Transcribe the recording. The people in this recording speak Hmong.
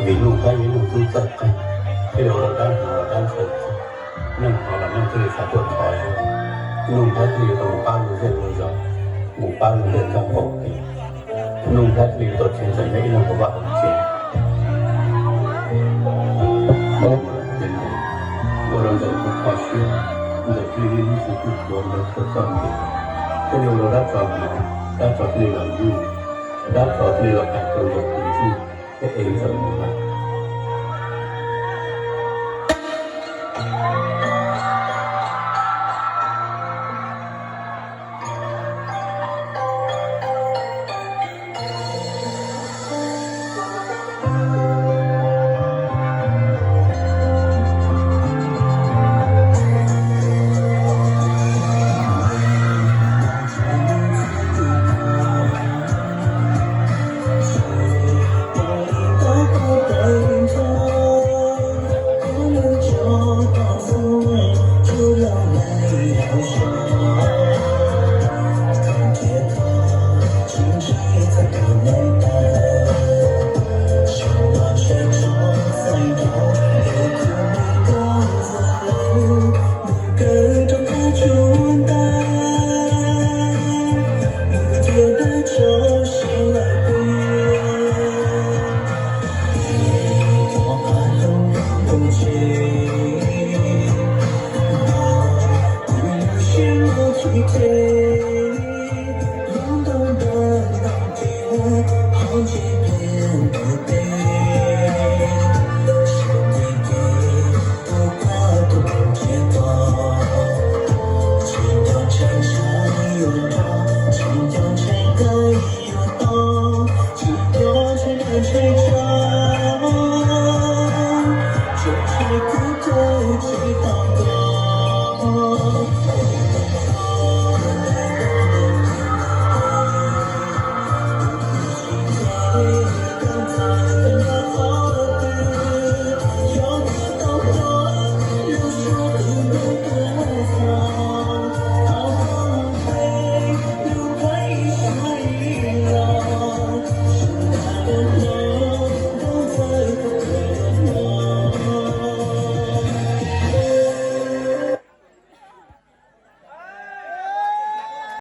Vim Nuj Nplhaib yog ib leeg tub txawj qeej, thiaj li ua rau dab hmov los dab txawj qeej, neej hmov los neej thiaj li xav tuaj thov zog. Nuj Nplhaib thiaj li tau mus pab luag zej luag zos, mus pab luag zej txoj pom kev. Nuj Nplhaib thiaj li tau rhe Ntxawm yog ib leeg hauv vaj hauv tsev. Ua rau Ntxawm kho siab, Ntxawm thiaj li ib lub siab kuj tuav ntawd txog txoj kev, thiaj li ua rau dab tsov hnov, dab tsov thiaj li los ntsib, dab tsov thiaj li los hais rau Ntxawm tus ntsuj thiab ev Ntxawm mus lawm.